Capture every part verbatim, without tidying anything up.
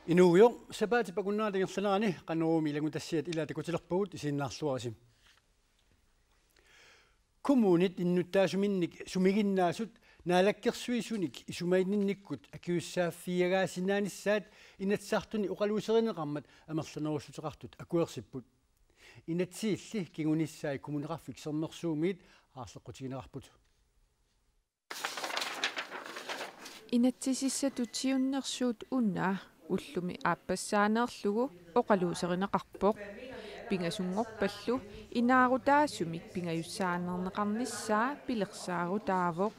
Inuugujoq, sapaatip akunnerata ingerlanerani Qanoruumi ilanngutassiat ilaat takutilerpagut, isiginnaarluarisi. Kommunit innuttaasuminnik sumiginnaasut Naalakkersuisunik isumaginninnikkut akisussaaffigigaasinnaanissaat Inatsisartuni oqaluuserineqarmat amerlanerussuteqartut akuersipput. Inatsisilli kingunissai Kommuneqarfik Sermersuumiit aarleqqutigineqarput. Inatsisissatut siunnersuut una ullumi aappassaaneerlugu oqaluuserineqarpoq. Pingasunngorpallu inaarutaasumik pingajussaaneerneqarnissaa pilersaarutaavoq.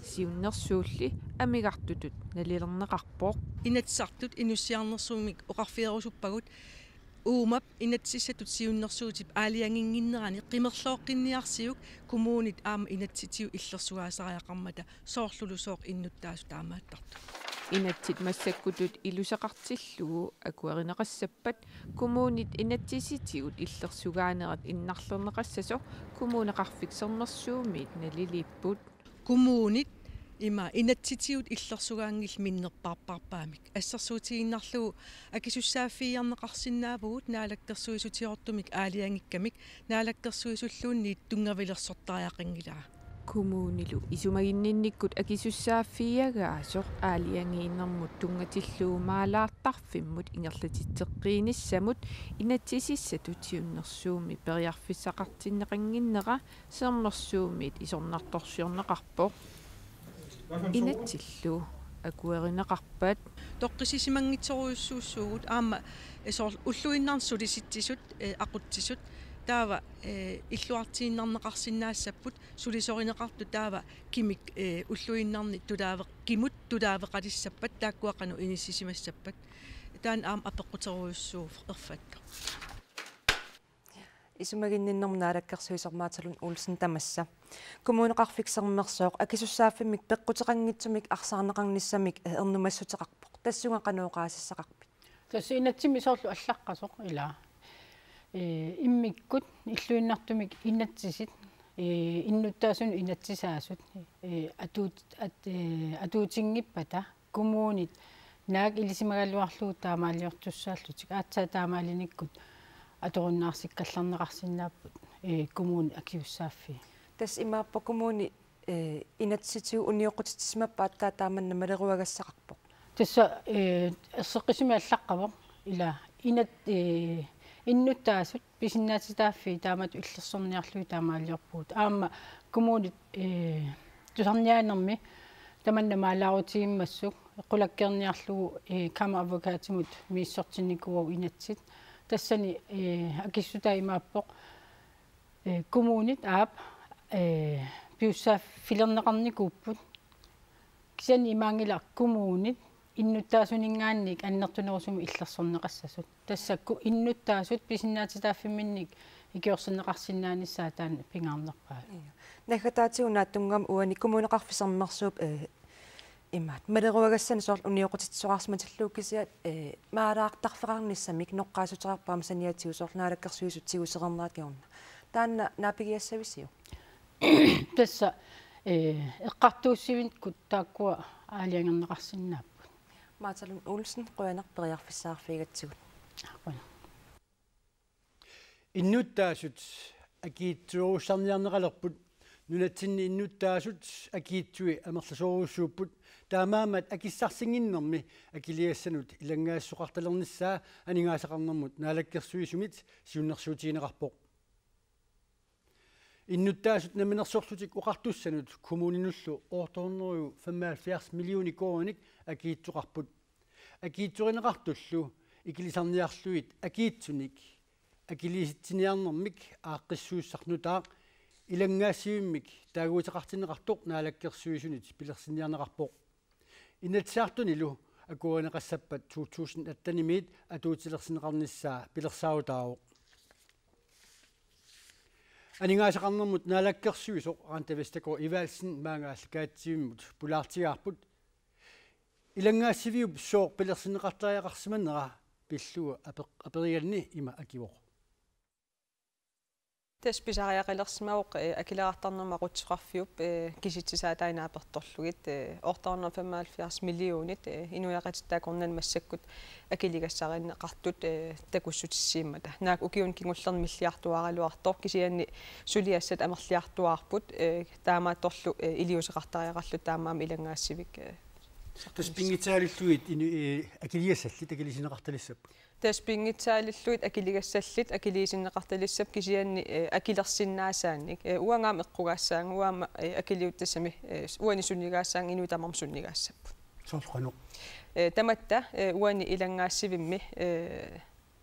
Siunnersuulli amigartutut nalilerneqarpoq. Inatsisartut inussiarnersuummik oqarfigerusuppagut uumap inatsisissatut siunnersuutip aalajanginnginnerani qimerlooqqinniarsiuk kommunit aamma inatsisitigut illersugaasariaqarmata, soorlulusooq innuttaasut taamaattartut. Inatsit massakkutut iluseqartillugu akuerineqassappat kommunit inatsisitigut illersugaanerat innarlerneqassasoq Kommuneqarfik Sermersuumiit naliliipput. Kommunit ima inatsisitigut illersugaanngillat minnerpaarpaarpaamik. Assersuutigiinnarlugu akisussaaffigiarneqarsinnaavugut naalakkersuisutigoortumik aalajangikkamik, naalakkersuisulluunniit tunngavilersortariaqanngilaa. Kommunilu isumaginninnikkut akisussaaffigigaasoq aalajangiinermut tunngatillugu maalaartarfimmut ingerlatitseqqiinissamut inatsisissatut siunnersuummi periarfissaqartinneqannginnera Sermersuumiit isornartorsiorneqarpoq. Inatsillu akuerineqarpat. Toqqissisimanngitsorujussuussuugut aamma, eh, soorlu ulluinnarni sulisitsisut, eh, aqutsisut taava, eh, illuartiinnarneqarsinnaassapput, sulisorineqartut taava kimik, eh, ulluinnarni tulaaveq-, kimut tulaaveqalissappat, taakkua qanoq inissisimassappat. Taanna aamma apeqquterujussuuvoq erfakka. Isumaginninnermut naalakkersuisoq Maatsa Lund Olsen tamassa. Kommuneqarfik Sermersooq akisussaaffimmik peqquteqanngitsumik arsaarneqarnissamik, eh, ernumassuteqarpoq. Tassunga qanoq oqaasissaqarpit? Tassa inatsimmi soorlu allaqqasoq ila. Eh, immikkut illuinnartumik inatsisit, eh, innuttaasunut inatsisaasut, eh, atuut-, at-, eh, atuutinngippata kommunit naak ilisimagaluarlugu taamaaliortussaallutik, aatsaat taamaalinikkut atorunnaarsikkallarneqarsinnaapput, eh, kommunit akisussaaffii. Tassa imaappoq kommuni, eh, inatsisitigut unioqqutitsisimappat aatsaat taamanna maleruagassaqarpoq. Tassa, eh, erseqqissumik allaqqavoq ila inat-, eh, innuttaasut pisinnaatitaaffii taamatut illersorniarlugit taamaaliorpugut. Aamma kommunit, eh, tusarniaanermi tamanna maalaarutigimmassuk qulakkeerniarlugu, eh, kammeradvokatimut misissortinnikuuagut inatsit. Tassani, eh, akissutaa imaappoq, eh, kommunit aap, eh, pisussaaffilerneqarnikuupput. Kisianni imaanngilaq kommunit innuttaasuninngaanniit annertunerusumik illersorneqassasut. Tassa ku-, innuttaasut pisinnaatitaaffimminnik ikiorserneqarsinnaanissaat taanna pingaarnerpaavoq. Ia. Naggataatigut naatsunnguamik uani Kommuneqarfik Sermersuup, eh, imaat maleruagassanik soorlu unioqqutitsisoqarsimatillugu kisiat, eh, maalaartarfeqarnissamik noqqaassuteqarpoq aamma saniatigut soorlu Naalakkersuisut tigusereernerat kingorna. Taanna naapigigassavisiuk? Tassa, eh, eqqartuussivikkut taakkua aalajangerneqarsinnaapput. Maatsa Lund Olsen, qujanaq periarfissaqarfigigatsigut. Qujanaq. Innuttaasut akiitsuurussarniarneqalerput. Nunatsinni innuttaasut akiitsui amerlasoorujussuupput. Taamaammat akissarsinnginnermi akiligassanut ilanngaassisoqartalernissaa aningaasaqarnermut naalakkersuisumit siunnersuutigineqarpoq. Innuttaasut namminersorlutik oqartussanut kommuninullu otte hundrede og femoghalvfjerds millioner koruuninik akiitsoqarput. Akiitsorineqartullu ikilisarniarlugit akiitsunik akiliisitsiniarnermik aaqqissuussaq nutaaq ilanngaassavimmik taaguuteqartinneqartoq Naalakkersuisunit pilersinniarneqarpoq. Inatsisartunilu akuerineqassappat to tusind atten-imiit atuutilersinneqarnissaa pilersaarutaavoq. Aningaasaqarnermut naalakkersuisoq Randi Vestergaard Evaldsen maanga aallakaatitsivimmut pulaartigaarput. Ilanngaassaviup sooq pilersinneqartariaqarsimanera pillugu apeq-, aperiganni ima akivoq. Tassa pisariaqalersimavoq, eh, akileraartarnermut aqutsisoqarfiup, eh, kisitsisaataat naapertorlugit, eh, otte hundrede og femoghalvfjerds millionit, eh, inuiaqatitta akornanni massakkut akiligassarinneqartut, eh, takussutissiimmata. Naak ukiuni kingullerni milliartuaraluartoq kisianni suliassat amerliartuaarput, eh, taamaattorlu, eh, iliuuseqartariaqarluta taamaammat ilanngaassivik, eh, Tassa pinngitsaaliillugit inu-, eh, akiligassallit akiliisinneqartalissapput. Tassa pinngitsaaliillugit akiligassallit akiliisinneqartalissapput kisianni, eh, akilersinnaasaannik. Eh, uanga aamma eqqugaassaanga, uanga aamma, eh, akiliutissami, eh, uani sunnigaassaanga, inuit tamarmik sunnigaassapput. Soorlu qanoq? Eh, tamatta, eh, uani ilanngaassivimmi, eh,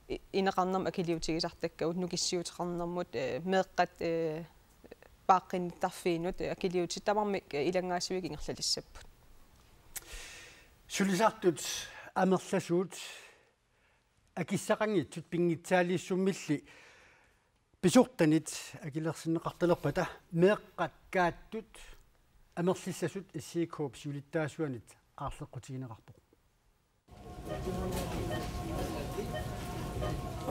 i-, ineqarnermut akiliutigisartakkagut, nukissiuteqarnermut, eh, meeqqat, eh, paaqqinnittarfiinut, eh, akiliutit tamarmik, eh, ilanngaassivik ingerlalissapput. Sulisartut amerlasuut akissaqanngitsut pinngitsaaliissummilli pisortanit akilersinneqartalerpata meeqqat kaattut amerlissasut S I K-p siulittaasuanit aarleqqutigineqarpoq.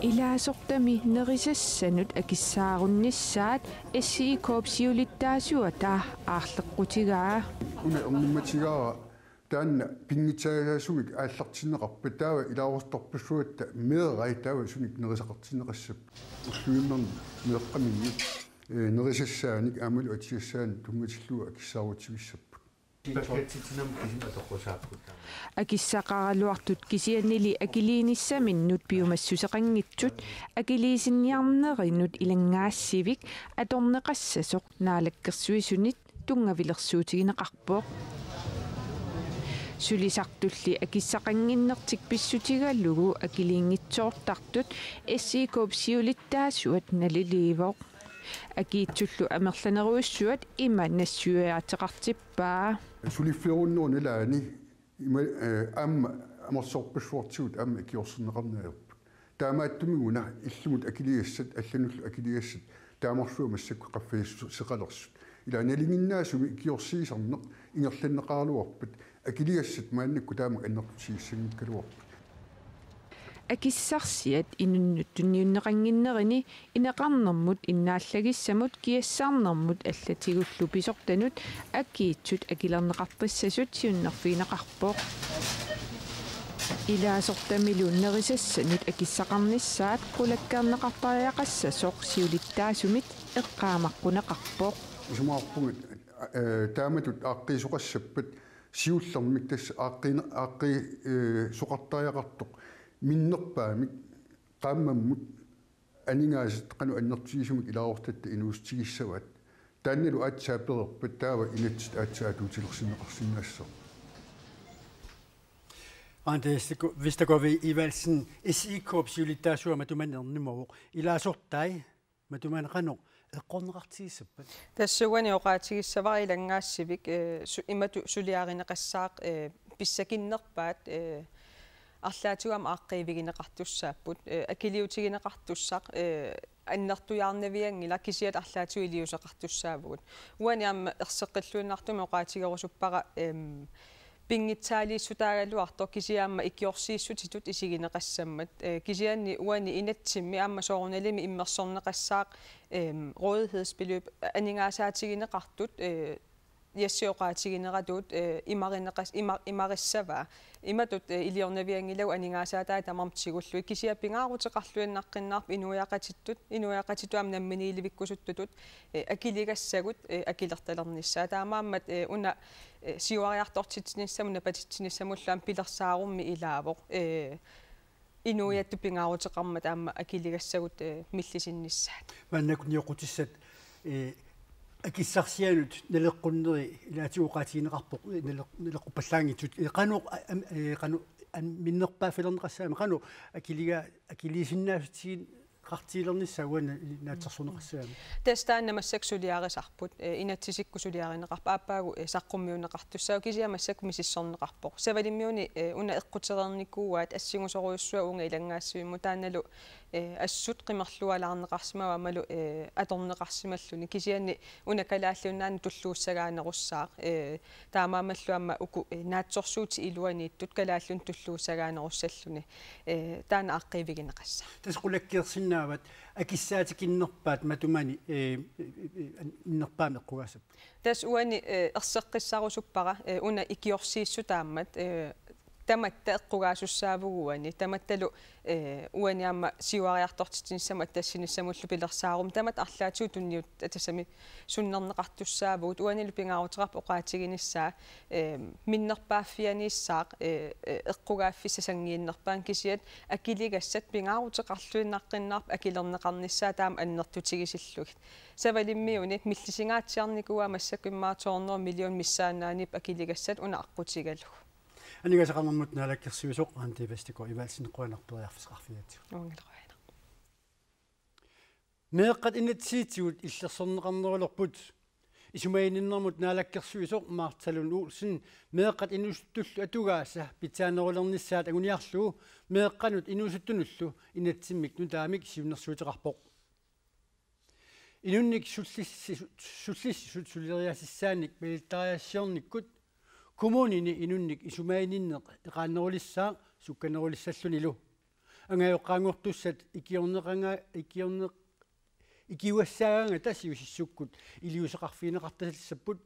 Ilaasortami nerisassanut akissaarunnissaat S I K-p siulittaasuata aarleqqutigaa. Una ernummatigaara taanna pinngitsaaliissummik aallartinneqarpat taava ilaasortarpassuatta meerai taava sunik nerisaqartinneqassapput. Ulluinnarni meeqqaminnit, eh, nerisassaanik aammalu atisassaanik tunngatillugu akissaarutigissapput. Akissaqaraluartut kisiannili akiliinissaminnut piumassuseqanngitsut akiliisinniarnerinut ilanngaassivik atorneqassasoq Naalakkersuisunit tunngavilersuutigineqarpoq. Sulisartulli akissaqannginnertik pissutigalugu akiliinngitsoortartut S I K-p siulittaasuat naliliivoq. Akiitsullu amerlanerujussuat ima nassuiaateqartippaa. Suliffeerunnerup nalaani ima, eh, aamma amerlasoorpassuartigut aamma ikiorserneqarneq ajorput. Taamaattumik una illimut akiligassat, allanullu akiligassat, taamarsuaq massakkut qaffasissuseqalersut. Ila nalinginnaasumik ikiorsiisarneq ingerlanneqaraluarpat, akiligassat maannakkut taamak annertutigissanngikkaluarput. Akissarsiat inunnut tunniunneqannginnerini ineqarnermut innaallagissamut kiassarnermut allatigullu pisortanut akiitsut akilerneqartassasut siunnerfigineqarpoq. Ilaasortamilu nerisassanut akissaqarnissaat qulakkeerneqartariaqassasoq siulittaasumit eqqaamaqquneqarpoq. Isumaqarpunga, eh, taamatut aaqqiisoqassappat siullermik tassa aaqqi-, aaqqi-, eh, soqartariaqartoq minnerpaamik qaammammut aningaasat qanoq annertuumik ilaasortatta inuussutigissavaat. Taannalu aatsaat pereerpat taava inatsit aatsaat atuutilersinneqarsinnaassaaq. Anders Vestergaard Evaldsen, S I K-p siulittaasuat matumanik ernumavoq, ilaasortai matumanik qanoq eqqorneqartigissappat? Tassa uani oqaatigissavara ilanngaassivik, eh, su-, imatut suliarineqassaaq, eh, pissakinnerpaat, eh, arlaatigut aamma aaqqiivigineqartussaapput, eh, akiliutigineqartussaq, eh, annertujaarnavianngilaq kisiat arlaatigut iliuuseqartussaavugut. Uani aamma erseqqilluinnartumik oqaatigerusuppara, em, pinngitsaaliissutaagaluartoq kisianni aamma ikiorsiissutitut isigineqassammat. Eh, kisianni uani inatsimmi aamma soorunalimi immersorneqassaaq, em, rådighedsbeløb aningaasaatigineqartut, eh, Jesse oqaatigineratut, eh, imarineqas-, ima-, imarissavaa. Imatut, eh, iliornavianngilagut aningaasaataat tamarmik tigullugit kisianni pingaaruteqarluinnaqqinnaarpoq inuiaqatittut, inuiaqatittut aamma namminiilivikkusuttutut, eh, akiligassagut, eh, akilertalernissaat. Taamaammat, eh, una, eh, siuariartortitsinissamut napatitsinissamullu aamma pilersaarummi ilaavoq. Eh, inuiattut pingaaruteqarmat aamma akiligassagut, eh, millisinnissaat. Maannakkut nioqqutissat, eh, akissarsianut naleqqunneri ilaatigut oqaatigineqarpoq, eh, naleq-, naleqquppallaanngitsut, eh, qanoq, a-, am-, eh, qanoq an-, minnerpaaffilerneqassagamik, qanoq akiliga-, akiliisinnaasutigineqartigilernissaa uani naatsorsorneqassagami? Tassa taanna massakkut suliarisarput, eh, inatsisikkut suliarineqarput, aappaagu, eh, saqqummiunneqartussaavoq kisianni massakkut misissorneqarpoq. Savalimmiuni, eh, una eqqutereernikuuaat assingusorujussuaq uunga ilanngaassuimmut taannalu Ee, assut qimerlualaarneqarsimavoq aammalu, ee, atorneqarsimalluni, kisianni una Kalaallit Nunaanni tulluussagaanerussaaq, ee, taamaammallu aamma uku, ee, naatsorsuutit iluaniittut kalaallinut tulluussagaanerussalluni, ee, taanna aaqqiivigineqassaaq. Tassa qulakkeersinnaavat akissaatikinnerpaat matumani, ee, ee, ee, innerpaamik eqqugaassappat. Tassa uani, ee, erseqqissarusuppara, ee, una ikiorsiissutaammat, ee, tamatta eqqugaasussaavugut uani, tamattalu, ee, uani aamma siuariartortitsinissamut atassinissamullu pilersaarummat tamatta arlaatigut tunniuttut, tassami sunnerneqartussaavugut, uanilu pingaaruteqarpoq oqaatiginissaa, ee, minnerpaaffianiissaaq, ee, ee, eqqugaaffissaq sanngiinnerpaamik, kisianni akiligassat pingaaruteqarluinnaqqinnaarput akilerneqarnissaat taama annertutigisillugit. Savalimmiuni millisingaatsiarnikuuaa massakkut immaqa to hundrede million missaannaaniippoq akiligassat una aqqutigalugu. Aningaasaqarnermut naalakkersuisoq Randi Vestergaard Evaldsen, qujanaq periarfissaqarfigigatsigu. Uangalu qujanaq. Meeqqat inatsisitigut illersorneqarnerulerput. Isumaginninnermut naalakkersuisoq Martha Lund Olsen meeqqat inuusuttullu atugaasa pitsaanerulernissaat anguniarlugu meeqqanut inuusuttunullu inatsimmik nutaamik siunnersuuteqarpoq. Inunnik sullissi-, sullissisut suleriaasissaannik malittariaassiornikkut kommunini inunnik isumaginninneq eqaannerulissaaq sukkanerulissallunilu. Angajoqqaanngortussat ikiorneqanga-, ikiorneq-, ikiugassaagaangata siusissukkut iliuuseqarfigineqartalissapput.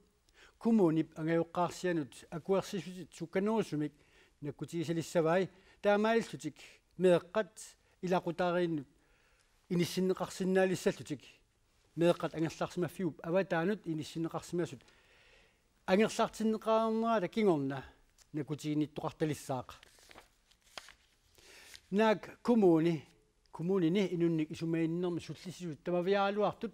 Kommunip angajoqqaarsianut akuersissutit sukkanerusumik nakkutigisalissavai, taamaalillutik meeqqat ilaqutariinnut inissinneqarsinnaalissallutik. Meeqqat angerlarsimaffiup avataanut inissinneqarsimasut angerlartinneqarnerata kingorna nakkutiginnittoqartalissaaq. Naak kommuni, kommunini inunnik isumaginninnermut sullissisut tamaviaaraluartut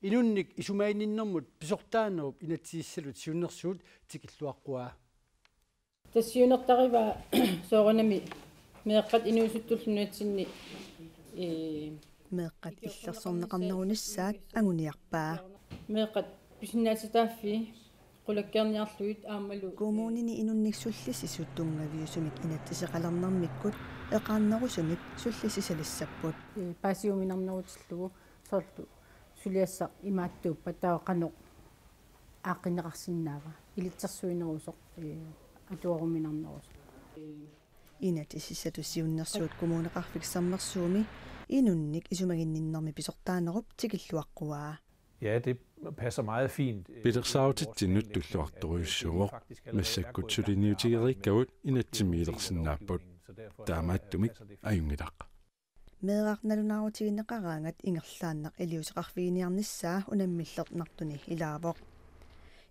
inunnik isumaginninnermut pisortaanerup inatsisissatut siunnersuut tikilluaqquaa. Tassa siunertarivaa soorunami meeqqat inuusuttullu nunatsinni, ee, meeqqat illersorneqarnerunissaat anguniarpaa. Meeqqat pisinnaatitaaffii qulakkeerniarlugit aammalu kommunini inunnik sullissisut tunngaviusumik inatsiseqalernermikkut eqaannerusumik sullissisalissapput. Ee, paasiuminarnerutillugu soorlu suliassaq imaattuuppat taava qanoq aaqqinneqarsinnaava, ilitsersuinerusoq, ee, atuaruminarnerusoq. Inatsisissatut siunnersuut Kommuneqarfik Sermersuumi inunnik isumaginninnermi pisortaanerup tikilluaqquaa. Ja, det passer meget fint. Pilersaarutitsinnut tulluartorujussuuvoq. Massakkut suliniutigeriikkagut inatsimmik ilersinnaapput. Taamaattumik ajunngilaq. Meeraq nalunaarutigineqaraangat ingerlaannaq iliuuseqarfiginiarnissaa unammillernartuni ilaavoq.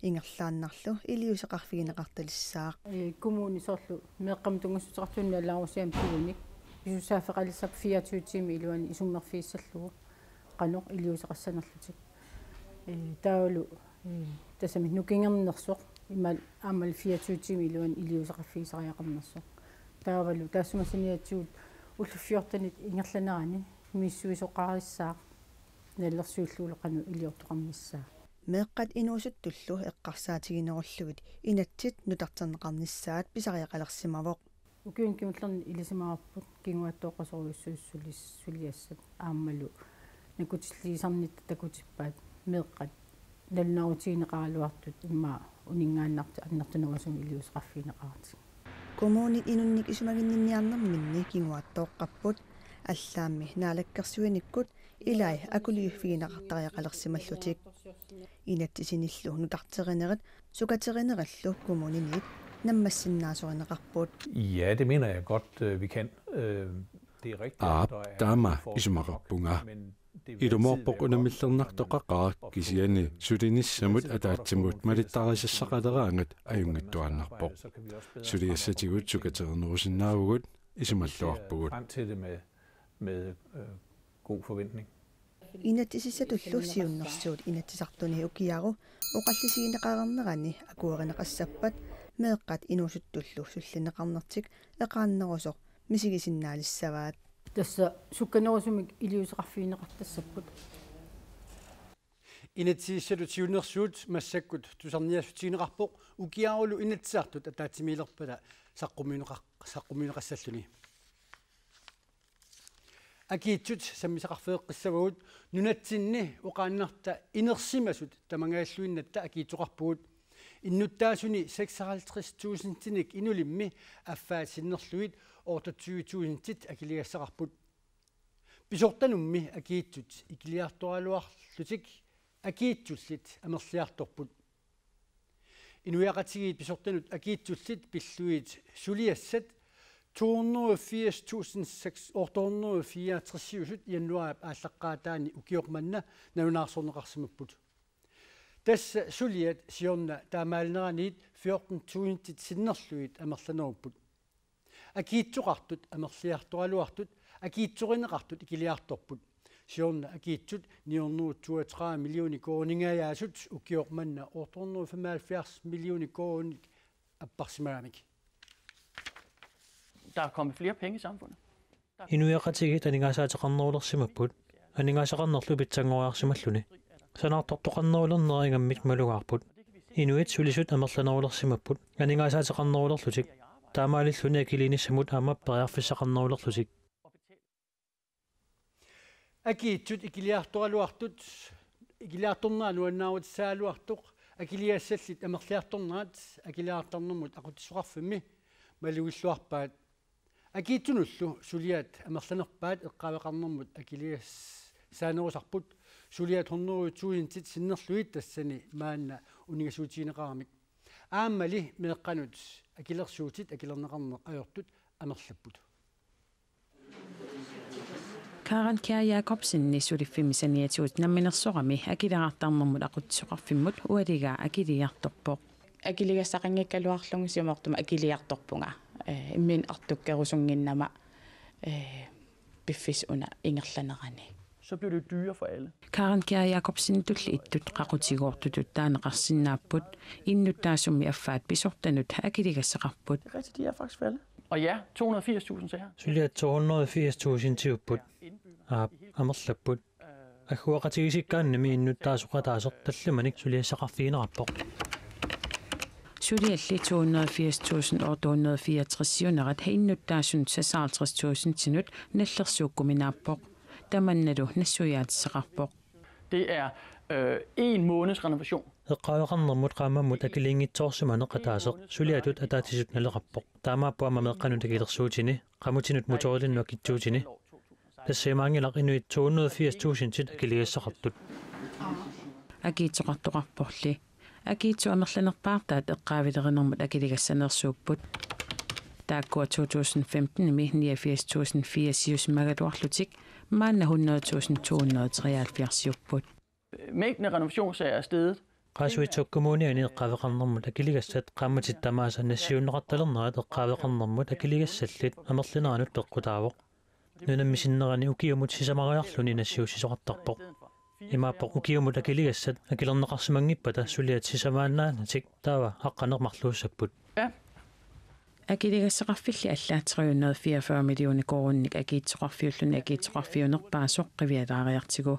Ingerlaannarlu iliuuseqarfigineqartalissaaq. Ee, kommuni soorlu meeqqamut tunngassuteqartunut nalunaarusiamik tuunik pisussaaffeqalissappat fireogtyve tiimit iluanni isummerfigissallugu qanoq iliuuseqassanerlutik. Ee, taavalu, ee, tassami nukingernersoq imaal-, aammalu fireogtyve tiimit iluanni iliuuseqarfigisariaqarnersoq. Taavalu taassuma saniatigut ullut fjortenit ingerlanerani misissuisoqarissaaq nalilersuillugulu qanoq iliortoqarnissaa. Meeqqat inuusuttullu eqqarsaatiginerullugit inatsit nutarterneqarnissaat pisariaqalersimavoq. Ukiuni kingullerni ilisimavarput kinguaattooqqasorujussuit sulis-, suliassat aammalu nakkutilliisarnitta takutippaat meeqqat nalunaarutigineqaraluartut immaqa uninngaannartut annertunerusumik iliuuseqarfigineqaratik. Kommunit inunnik isumaginninniarnerminni kinguaattooqqapput, allaammi naalakkersuinikkut ilai akuliuffigineqartariaqalersimallutik. Inatsisinillu nutarterinerit sukaterinerillu kommuniniit nammassinnaassorineqarput. Ja, det mener jeg godt, øh, vi kan. Øh, det er rigtigt, at Aap, der er taama udfordringer, isumaqarpunga. Men det vil altid være godt, og man Ilumoorpoq unammillernartoqaqaaq, kisianni sulinissamut ataatsimut malittarisassaqaleraangat ajunngitsuaannarpoq. Suliassatigut sukaterinerusinnaavugut, isumalluarpugut. Frem til det med, med, øh, god forventning. Inatsisissatullu siunnersuut Inatsisartuni ukiaru oqallisigineqareernerani akuerineqassappat meeqqat inuusuttullu sullinneqarnertik eqaannerusoq misigisinnaalissavaat. Tassa sukkanerusumik iliuuseqarfigineqartassapput. Inatsisissatut siunnersuut massakkut tusarniaassutigineqarpoq ukiarulu Inatsisartut ataatsimiilerpata saqqummiunneqa-, saqqummiunneqassalluni. Akiitsut sammisaqarfeeqqissavagut, nunatsinni oqaannarta inersimasut tamangajalluinnatta akiitsoqarpugut. Innuttaasuni seksoghalvtreds tusindinik inulimmi affaat sinnerlugit otteogtyve tusindit akiligassaqarput. Pisortanummi akiitsut ikiliartoraluarlutik akiitsullit amerliartorput. Inuiaqatigiit pisortanut akiitsullit pillugit suliassat to hundrede og firs tusind seks, otte hundrede og fireogtres januaarip aallaqqaataani ukioq manna nalunaarsorneqarsimapput. Tassa suliat siorna taamaalineraniit fjorten tusindit sinnerlugit amerlanerupput. Akiitsoqartut amerliartoraluartut akiitsorineqartut ikiliartorput. Siorna akiitsut ni hundrede toogtredive millioner koruuninngajaasut, ukioq manna otte hundrede og femoghalvfjerds millioner koruunit apparsimagamik. Der er kommet flere penge i samfundet. Inuiaqatigiit aningaasaateqarnerulersimapput, aningaasaqarnerlu pitsanngoriarsimalluni. Sanaartortoqarnerulernera ingammik malugaarput. Inuit sulisut amerlanerulersimapput, aningaasaateqarnerulerlutik. Taamaalilluni akiliinissamut aamma periarfissaqarnerulerlutik. Akiitsut ikiliartoraluartut, ikiliartornerat nuannaarutissagaluartoq, akiligassallit amerliartornerat Akiligaartarnermut Aqutsisoqarfimmi malugilluarpaat. Akiitsunullu suliat amerlanerpaat eqqaaveqarnermut akiligassaanerusarput, suliat hundrede tusindit sinnerlugit tassani maanna uningasuutigineqaramik. Aammali meeqqanut akilersuutit akilerneqarneq ajortut amerlapput. Karen Kjær Jacobsen suliffimmi saniatigut namminersorami Akiligaartarnermut Aqutsisoqarfimmut ualigaa akiliiartorpoq. Akiligassaqanngikkaluarlugu siumortuma akiliiartorpunga. Eh, imminut artukkerusunnginnama, eh, piffissaq una ingerlanerani. Så bliver det jo dyrere for alle. Karen Kjær Jacobsenitulli ittut qaqutigoortutut taaneqarsinnaapput, innuttaasummi affaat pisortanut akiligassaqarput. Det er rigtigt, de er faktisk faldet. Og ja, to hundrede og firs tusind sager. Suliat to hundrede og firs tusindiupput. Aap, amerlapput. Agguaqatigiissikkaannami innuttaasoqataaseq tallimanik suliassaqarfigineqarpoq. Sulialli to hundrede og firs tusind otte hundrede og fireogtres siunerat innuttaasunut seksoghalvtreds tusindinut nallersuukkuminaappoq. Tamannalu nassuiaatissaqarpoq. Det er øh, en måneds renovation. Eqqaaveqarnermut qaammammut akiliinngitsoorsimaneq ataaseq suliatut ataatsisut naleqarpoq. Taamaapput aamma meeqqanut akilersuutini, qamutinut motorilinnut akitsuutini. Tassa imaanngilaq inuit to hundrede og firs tusindit akiligassaqartut. Akiitsoqartoqarporli. Akiitsut amerlanerpaartaat eqqaavilerinermut akiligassanersuupput. Taakkua to tusind femtenimi niogfirs tusind firesiusimagaluarlutik, maanna hundrede tusind to hundrede og treoghalvfjerdsiupput. Mængden af renovationssager er steget. Qaasuitsup Kommuniani eqqaaveqarnermut akiligassat qaammatit tamaasa nassiunneqartalernerat eqqaaveqarnermut akiligassallit amerlineranut peqqutaavoq. Nunammi sinnerani ukiumut sisamariarluni nassiussisoqartarpoq. Imaappoq ukiumut akiligassat akilerneqarsimanngippata suliat sisamaannaanatik taava aqqaneq-marluussapput. Ja. Akiligassaqarfilli alla tre hundrede fireogfyrre millioner koruuninik akiitsoqarfiulluni akiitsoqarfiunerpaasoq qivialaariartigu.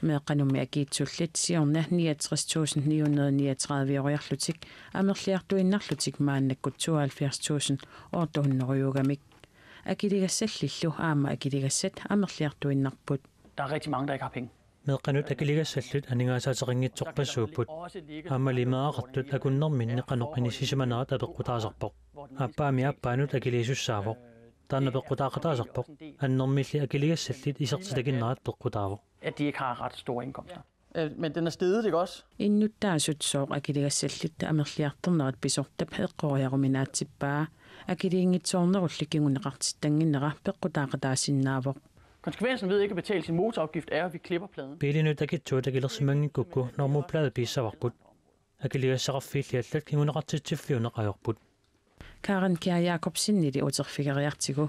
Meeqqanummi akiitsullit siorna niogtres tusind ni hundrede niogtredive-oriarlutik amerliartuinnarlutik maannakkut tooghalvfjerds tusind otte hundrede-ugamik. Akiligassallillu aamma akiligassat amerliartuinnarput. Der er rigtig mange, der ikke har penge. Meeqqanut akiligassallit aningaasaateqanngitsorpassuupput. Aammali meeraqartut akunnerminni qanoq inissisimanerat apeqqutaasarpoq. Aappaami aappaanut akiliisussaavoq. Taanna peqqutaaqataasarpoq. Annermilli akiligassallit isertitakinnerat peqqutaavoq. At de ikke har ret store indkomster. Øh, men den er steget, ikke også? Innuttaasut sooq akiligassallit amerliartornerat pisortap eqqoriaruminaatsippaa. Akiliinngitsoornerulli kinguneqartittannginnera peqqutaaqataasinnaavoq. Konsekvensen ved ikke at betale sin motorafgift er, at vi klipper pladen. Biilinut akitsuut akilersimanngikkukkit normupplade piissavarput. Akiligassaqarfiilli allat kinguneqartitsiffiuneq ajorput. Karen Kjær Jacobsenili uterfigeriartigu.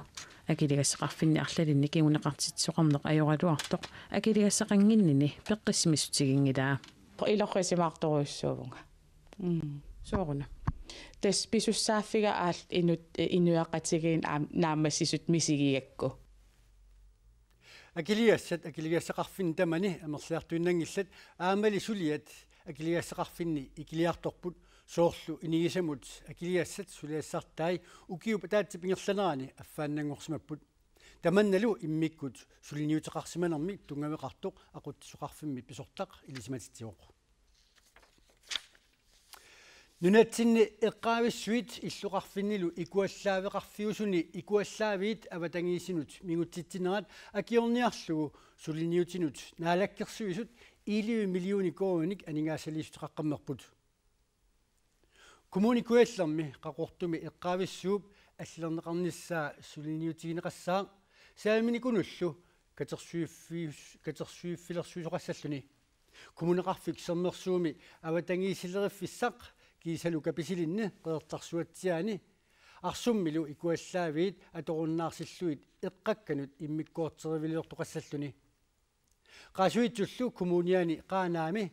Akiligassaqarfinni arlalinni kinguneqartitsisoqarneq ajoraluartoq akiligassaqannginnini peqqissimissutiginngilaa. Ilorrisimaartorujussuuvunga. Mm. Sooruna. Tassa pisussaaffiga aal inut, inuiaqatigiinni aam-, naammassisut misigigakku. Akiligassat akiligassaqarfinni tamani amerliartuinnanngillat, aammali suliat akiligassaqarfinni ikiliartorput, soorlu inigisamut akiligassat suliassartai ukiup ataatsip ingerlanerani affaannanngorsimapput. Tamannalu immikkut suliniuteqarsimanermi tunngaveqartoq Aqutsisoqarfimmi pisortaq ilisimatitsivoq. Nunatsinni eqqaavissuit illoqarfinnilu ikuallaaveqarfiusuni ikuallaaviit avatangiisinut mingutsitsinerat akiorniarlugu suliniutinut Naalakkersuisut elleve millioner koruuninik aningaasaliissuteqaqqammerput. Kommune Kujallermi Qaqortumi eqqaavissuup allilerneqarnissaa suliniutigineqassaaq saaminikunullu katersuiffius-, katersuiffilersuisoqassalluni. Kommuneqarfik Sermersuumi avatangiisileriffissaq kiisalu Kapisilinni Qeqertarsuatsiaani Arsummilu ikuallaaviit atorunnaarsillugit eqqakkanut immikkoorteriviliortoqassalluni. Qaasuitsullu kommuniani Qaanaami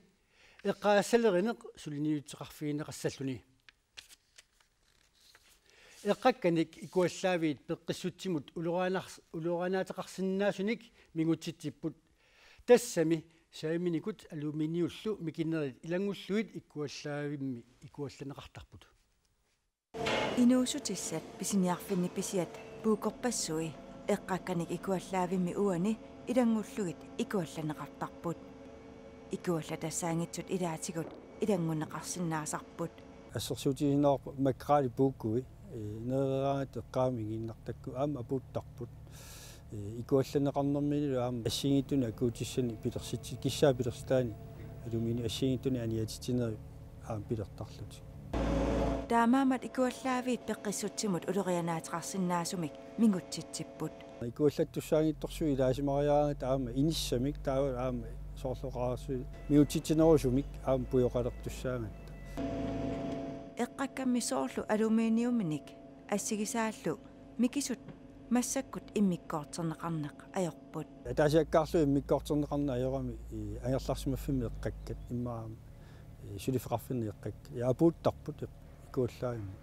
eqqagalerineq suliniuteqarfigineqassalluni. Eqqakkanik ikuallaaviit peqqissutsimut ulorianars-, ulorianaateqarsinnaasunik mingutsitsipput. Tassami saaminikut aluminiullu mikinerit ilanngullugit ikuallaavimmi ikuallanneqartarput. Inuussutissat pisiniarfinni pisiat puukorpassui eqqakkanik ikuallaavimmi uani ilanngullugit ikuallanneqartarput. Ikuallatassaanngitsut ilaatigut ilanngunneqarsinnaasarput. Assersuutigineqarpoq makreli puukkui, ee, nerereeraangatta eqqaamik inginnartakku aamma apuuttarput. Ee, ikuallanneqarnerminilu aamma assigiinngitsunik akuutissanik pilersitsi-, kissaat pilersitaanni aluminium assigiinngitsunik aniatitsinerit aamma pilertarlutik. Taamaammat ikuallaaviit peqqissutsimut ulorianaateqarsinnaasumik mingutsitsipput. Ikuallattussaanngitsorsuit ilaasimariaraangatta aamma inissamik taava aamma soorlu oqarassi mingutsitsinerusumik aamma pujoqalertussaagatta. Eqqakkammi soorlu aluminiuminik assigisaallu mikisut massakkut immikkoorterneqarneq ajorput. Ataasiakkaarlugu immikkoorterneqarneq ajorami, ii, angerlarsimaffimmi eqqakkat immaqa, ii, suliffeqarfinni eqqakkat. Ja apuuttarput ikuallaavimmi.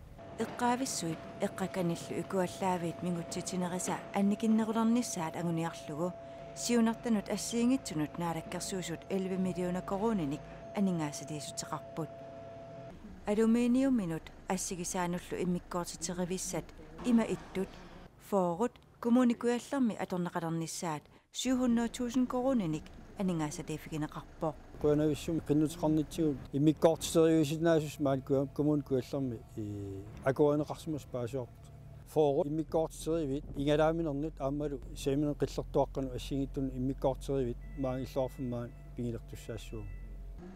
Eqqaavissuit eqqakkanillu ikuallaaviit mingutsitsinerisa annikinnerulernissaat anguniarlugu siunertanut assigiinngitsunut Naalakkersuisut elleve millioner koruuninik aningaasaliissuteqarput. Aluminiuminut assigisaanullu immikkoortiterivissaat ima ittut, fyrret, Kommune Kujallermi atorneqalernissaat syv hundrede tusind koruuninik aningaasaliiffigineqarpoq. Qujanavissumik qinnuteqarnitsigut immikkoortiterivisinnaasussat maani Kuja-, Kommune Kujallermi, ii, akuerineqarsimasoq paasivarput. Fyrret immikkoortiteriviit igalaaminermut aammalu saaminermut qillertuaqqanut assigiinngitsunut immikkoortiteriviit maanga illoqarfimmi maani pigilertussaassavagut.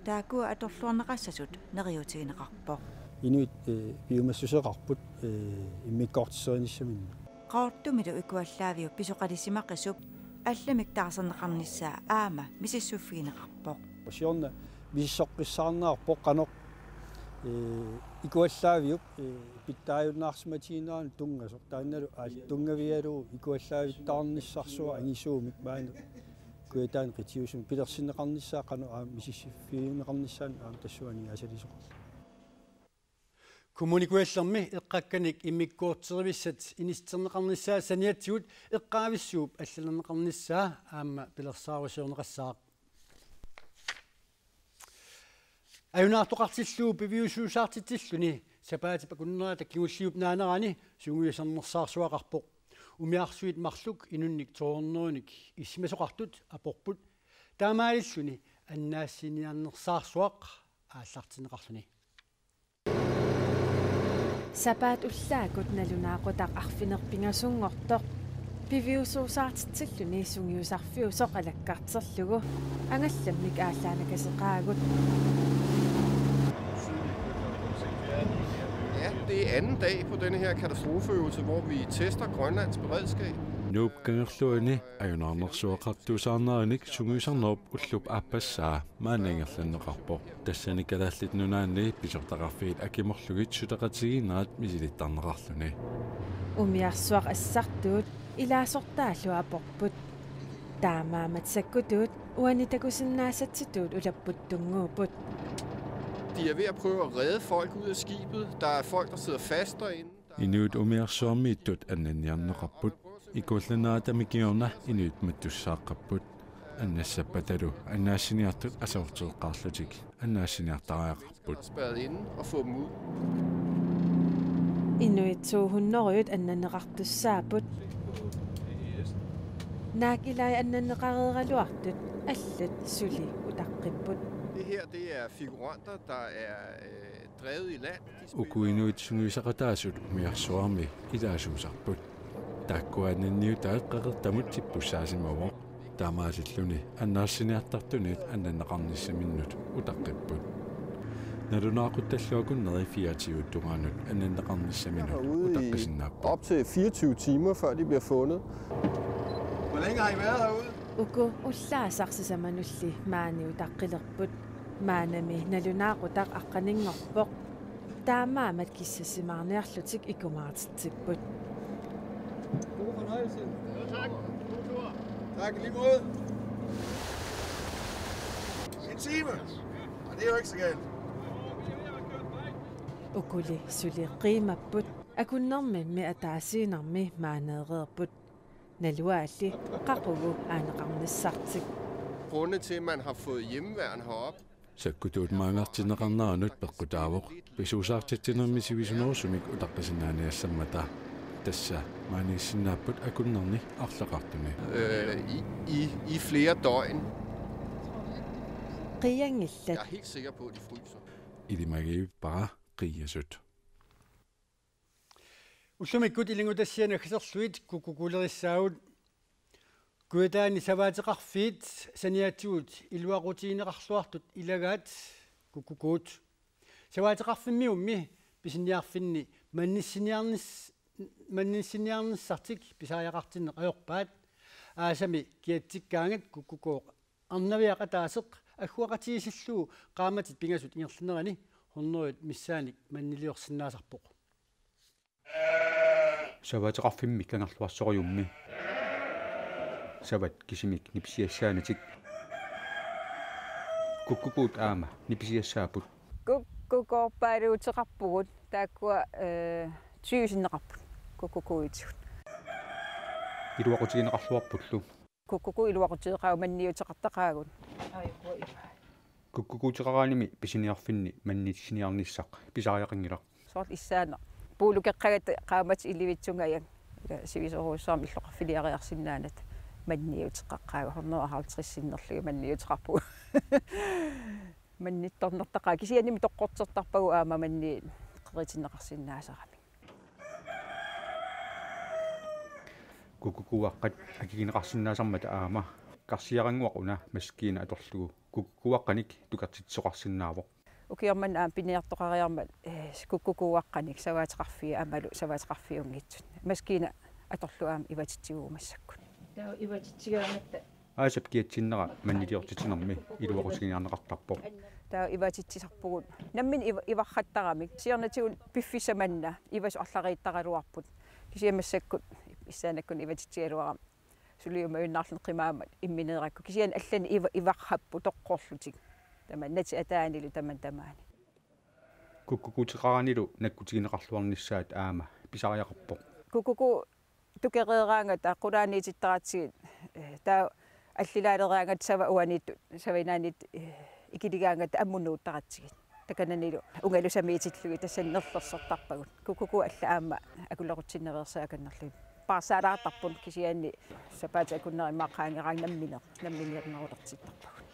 Taakkua atorluarneqassasut neriuutigineqarpoq. Inuit, ee, piumassuseqarput, ee, immikkoortiterinissaminnut. Qaqortumilu ikuallaaviup pisoqalisimaqisup allamik taarserneqarnissaa aamma misissuiffigineqarpoq. Siorna misissoqqissaarneqarpoq qanoq, ee, ikuallaaviup, ee, pitsaajunnaarsimatiginerani tunngasoq. Taannalu aal tunngavigalugu ikuallaavittaarnissarsuaq angisuumik maani Kujataani qitiusumi pilersinneqarnissaa qanoq aamma misissuiffigineqarnissaanut aamma tassunga aningaasaliisoqarpoq. Kommune Kujallermi eqqakkanik immikkoortiterivissaat inissinneqarnissaat saniatigut eqqaavissuup allilerneqarnissaa aamma pilersaarusiorneqassaaq. Ajunaartoqartillugu piviusuusaartitsilluni sapaatip akunnerata kingulliup naanerani sungiusarnersaarsuaqarpoq. Umiarsuit marluk inunnik to hundredenik isumasoqartut aporput. Taamaalilluni annaassiniarnersaarsuaq aallartinneqarluni. Sapaatip ullaakkut nalunaaqutaq arfineq-pingasunngortoq piviusuusaartitsilluni sungiusarfiusoq alakkarterlugu angallammik aallaannakaseqaagut. Ja, det er anden dag på denne her katastrofeøvelse, hvor vi tester Grønlands beredskab. Nuup kangerluani ajunaarnersuaqartuusaarnerinik sungiusarnerup ullup aappassaa maani ingerlanneqarpoq. Tassani Kalaallit Nunaanni pisortaqarfiit akimorlugit suleqatigiinnerat misilittarneqarluni. Umiarsuaq assartuut ilaasortaallu aporput. Taamaammat sakkutuut uani takusinnaasatsitut ulapputtunnguupput. De er ved at prøve at redde folk ud af skibet. Der er folk, der sidder fast derinde. Inuit umiarsuarmiittut annanniarneqarput. Ikuallannerata mikiorna inuit mattussaaqqapput. Annassappatalu annaassiniartut aserorteqqaarlutik annaassiniartariaqarput. Spærret inde og få dem ud. Inuit to hundrede annanneqartussaapput. Naak ilai annanneqareeraluartut allat suli utaqqipput. Det her, det er figuranter, der er øh, drevet i land. De spiller- Uku inuit sungiusaqataasut umiarsuarmi ilaasuusarput. Taakkua annanniutaat qeqertamut tippussaassimavoq. Taamaalilluni annaassiniartartunit annanneqarnissaminnut utaqqipput. Nalunaaquttallu akunneri fireogtyve tungaanut annanneqarnissaminut Herude i utaqqisinnaapput. Op til fireogtyve timer, før de bliver fundet. Hvor længe har I været herude? Uku ullaasaq sisamanulli maani utaqqilerput. Maanami nalunaaqutaq aqqaninngorpoq. Taamaammat kissassimaarniarlutik ikumaartitsipput. God fornøjelse. Tak. Tak i lige måde. En time. Og det er jo ikke så galt. Ukuli suli qiimapput, akunnermimmi ataasiinnarmi maaneereerput. Naluaalli qaqugu aaneqarnissartik. Grunde til, at man har fået hjemmeværn herop. Sakkutuut maangartinneqarneranut peqqutaavoq. Pisuusaartitsinermi sivisuneersumik utaqqisinnaaneersammata. Tassa maaniissinnaapput akunnerni arlaqartuni. Øh, i, i, I flere døgn. Jeg Qiianngillat. er helt sikker på, at de fryser. Ilimagiippara qiiasut. Ullumikkut ilinngutassiaq naggaserlugit kukkukuulerissaagut. Kujataani savaateqarfiit saniatigut iluaqutigineqarluartut ilagaat kukkukuut. Savaateqarfimmiummi pisiniarfinni mannissiniarnis-, mannissiniarnissartik pisariaqartinneq ajorpaat. Aasami kiatsikkaangat kukkukooq arnaviaq ataaseq agguaqatigiissillugu qaammatit pingasut ingerlanerani hundredet missaannik manniliorsinnaasarpoq. Savaateqarfimmi Kangerluarsoruummi. Savat kisimik nipisiassaanatik. Kukkukuut aamma nipisiassaapput. Kukkukoorpaaluuteqarpugut taakkua eh, tyvesinneqarput kukkukuuitigut. Iluaqutigineqarluarpullu. Kukkukuu iluaqutigeqaagut manniuteqartaqaagut. Kukkukuuteqaraanimi pisiniarfinni mannissiniarnissaq pisariaqanngilaq. Soorlu issaanaq puulukeqqagatta qaammatit ilivitsungajak. Sivisoorujussuarmik illoqarfiliariarsinnaanatik manniuteqaqqaagut hundrede og halvtreds sinnerlugit manniuteqarpugut. Mannittornertaqaagut kisiannimi toqqortertarpagut aamma manniit qeritinneqarsinnaasaramik. Kukkukuuaqqat akigineqarsinnaasarmata aamma karsiarannguaq una maskiina atorlugu kukkukuuaqqanik tukartitsisoqarsinnaavoq. Ukioq manna aamma piniartoqariarmat eh, kukkukuuaqqanik savaateqarfii aammalu savaateqarfiunngitsut. Maskiina atorlugu aamma ivatitsivugut massakkut. Taava ivatitsigaangatta. Aasap kiatsinnera manniliortitsinermi iluaqutiginiarneqartarpoq. Taava ivatitsisarpugut. Nammineq iva-, ivarrattaramik. Siornatigut piffissaq manna ivasoq arlariittaraluarput. Kisianni massakkut issaannakkut ivatitsigaluarama. Suliumajunnaarluni qimaammat immineerakku. Kisianni allanik iva-, ivarrapput toqqorlutik. Tamanna natit ataanilu tamanna tamaani. Kukkukuuteqaraanilu nakkutigineqarluarnissaat aamma pisariaqarpoq. Kukkukuu tukereeraangata qulaaniitittaratsigit eh, taava allilaaleraangata sava uaniittut savainaaniit eh, ikiligaangata ammut nuuttaratsigit. Takananilu ungalusamiitillugit tassani nerlersortarpagut. Kukkukuu alla aamma akulerutinnaveersaakkannerlugit. Paarsaalaartarput kisianni sapaatip akunneri immaqa qaangeraangat nammineq, namminiarnerulertittarpagut.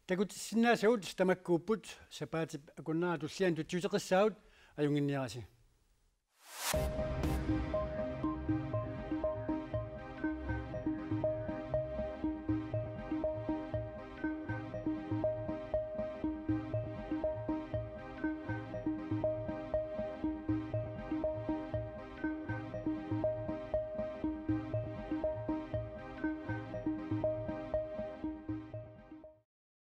Takutissinnaasagut tamakkuupput sapaatip akunnera tulliani tutsiuteqissaagut ajunnginniarisi.